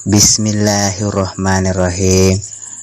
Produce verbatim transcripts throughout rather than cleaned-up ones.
Bismillahirrahmanirrahim.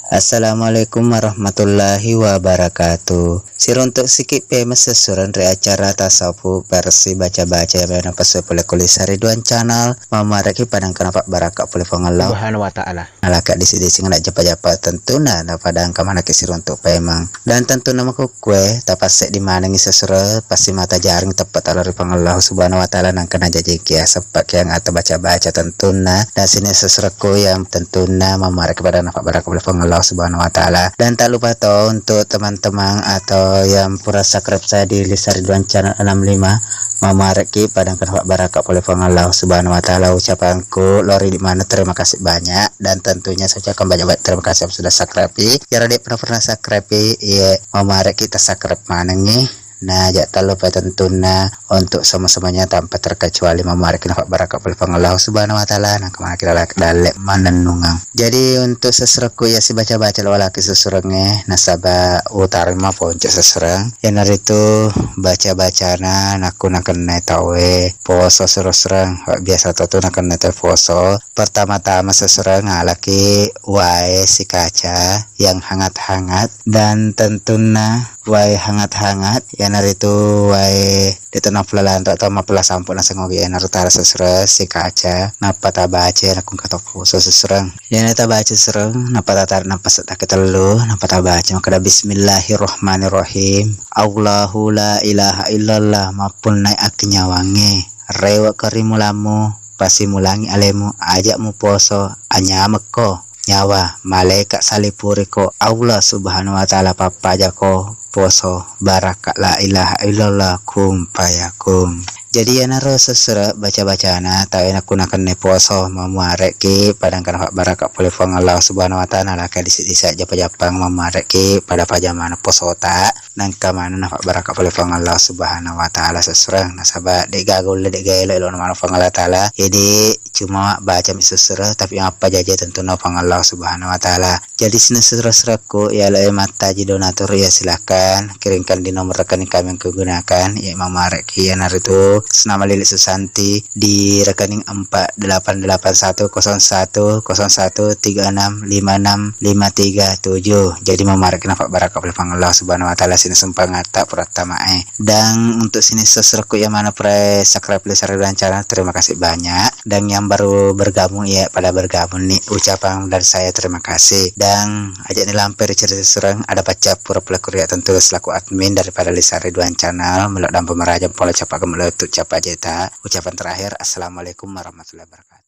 Assalamualaikum warahmatullahi wabarakatuh. Siruntuk siki pemeng sessureng ri acara tasawuf versi baca-baca yang mena pesu pole kuli sari duan channel. Mamareki padang kena pak baraka pole Puang Allah Subhanahu wa Ta'ala. Nalaka disi-disi ngena japa-japa tentuna na padang kamanaki siruntuk pemeng. Dan tentuna makukkue, tapasseddi manengngi sessureng, pasti mata jaring teppe talo ri Puang Allah Subhanahu wa Ta'ala, nangka najajiki aseppa kiang atau baca-baca tentuna. Dan sini sessurekku yang tentuna mamaraki pada nafak baraka oleh Puang Allah Subhanahu wa Ta'ala. Dan tak lupa to untuk teman-teman atau yang pura subscribe saya di Lisa Ridwan Channel enam lima, mamaraki pada nafak baraka oleh Puang Allah Subhanahu wa Ta'ala. Ucapanku lori di mana, terima kasih banyak. Dan tentunya saya ucapkan banyak-banyak terima kasih yang sudah subscribe. Yang pernah pernah subscribe, iya, mamarek kita subscribe manengi. Nah, jak talu pa tentunna untuk semua-semuanya tanpa terkecuali mamarek nafak baraka pole Puang Allah Subhanahu wa Ta'ala. Nah, kemana kita lak dalek manennungang. Jadi untuk sessurekku ya si baca-baca lo laki sessurengnge nasaba utara ma ponco sessureng. Yanaritu baca-bacana nakku nakenna tawe poso sessureng. Biasa to tu nakenna tawe poso. Pertama-tama sessureng alaki wae sikaca yang hangat-hangat, dan tentunna wae hangat-hangat, iyanaritu wae de'to napula lanre atau mapula sampo nasengngogi, iyanaro tala sessureng sikaca, nappa tabaca nakku engka to poso sessureng. Iyana tabaca sessureng, nappa tatare nappa settake tellu, nappa tabaca makkeda, "Bismillahirrahmanirrahim. Allahu la ilaha illallah, mappunnai akkinyawangnge, rewe'ko ri mulammu, pasimulangi alemu, aja muposo, anyamekko nyawa, malaeka salipuriko, Allah Subhanahu wa Ta'ala pappajako poso, baraka la ilaha illallah, kun fayakun." Jadi iyanaro sessureng baca-bacana tawe nakku nakenna poso, mamuarekki padang kana baraka pole Puang Allah Subhanahu wa Ta'ala, nalaka disi-disi jappa-jappang mamuarekki pada pajamana posota. Nangka maneng nafak baraka pole Puang Allah Subhanahu wa Ta'ala sessureng, nasaba de'gaga ulle, de'gaga elo, elo na maneng Puang Allah Ta'ala. Jadi cuma baca mi sessureng, tapi mappajaji tentunna Puang Allah Subhanahu wa Ta'ala. Jadi sining sessureng-sessurekku, ya lo e mattaji donatur, ya silakan kirimkan di nomor rekening kami yang kugunakan, ya mamarek ki, iyanaritu atas nama Lili Susanti di rekening empat delapan delapan satu kosong satu kosong satu tiga enam lima enam lima tiga tujuh. Jadi mamarek nafak baraka pole Puang Allah Subhanahu wa Ta'ala sining sumpang atta purattamae. Dan untuk sining sessurekku yang mana pura subscribe Lisa Ridwan Channel, terima kasih banyak. Dan yang baru bergabung, ya pada bergabung nih, ucapan dari saya terima kasih. Dan aja ni lampe ri cerita sessureng, ada baca pura pelaku ria tentu selaku admin daripada Lisa Ridwan Channel, melo dan pemeraja pola capa gemelo tu capa jeta. Ucapan terakhir, assalamualaikum warahmatullahi wabarakatuh.